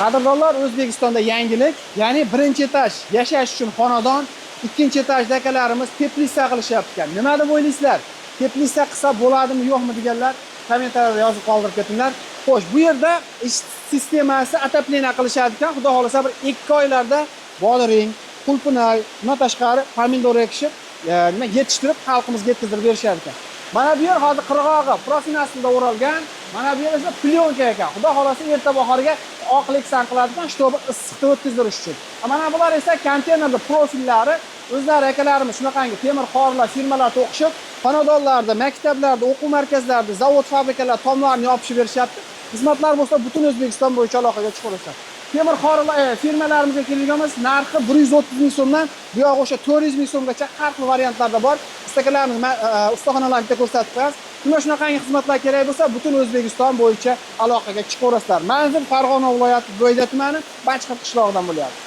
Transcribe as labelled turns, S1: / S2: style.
S1: Qadrdonlar, O'zbekistonda yangilik, ya'ni birinchi etaj yashash uchun xonadon, ikkinchi etajda akalarimiz teplitsa qilishyapti ekan. Nima deb o'ylaysizlar? Teplitsa qilsa bo'ladimi, yo'qmi deganlar kommentariyada yozib qoldirib ketinglar. Xo'sh, bu yerda ish sistemasi отопление qilishadi ekan. Xudo xohlasa, bir 2 oylarda bodring, qulpinay, undan tashqari pomidor ekishib, nima yetishtirib, xalqimizga yetkazib berishar ekan. Mana bu yer hozir qirg'og'i profil aslida o'ralgan. Mana bu yer esa plyonka ekan. Xudo xohlasa, erta bahorga oq leksan qiladi ekan, чтобы issiqni o'tkazdirish uchun. Mana bular esa konteynerda profillari. O'zlari akalarimiz shunaqangi temir qorilar firmalar to'qishib, xonadonlarda, maktablarda, o'quv markazlarida, zavod, fabrikalar tomlarini yopishib berishyapti. Xizmatlar bo'lsa, butun O'zbekiston bo'yicha aloqaga chiqaverasiz. Temir qorilar firmalarimizga keladigan bo'lsa, narxi 130 ming so'mdan bu yoq o'sha 400 ming so'mgacha har xil variantlarda bor. Ustakalarimiz ustaxonalarni bitta ko'rsatib qo'yamiz. Shunga shunaqangi xizmatlar kerak bo'lsa, butun O'zbekiston bo'yicha aloqaga chiqaverasizlar. Manzil Farg'ona viloyati, Bo'yda tumani, Bachqir qishlog'idan bo'lyapti.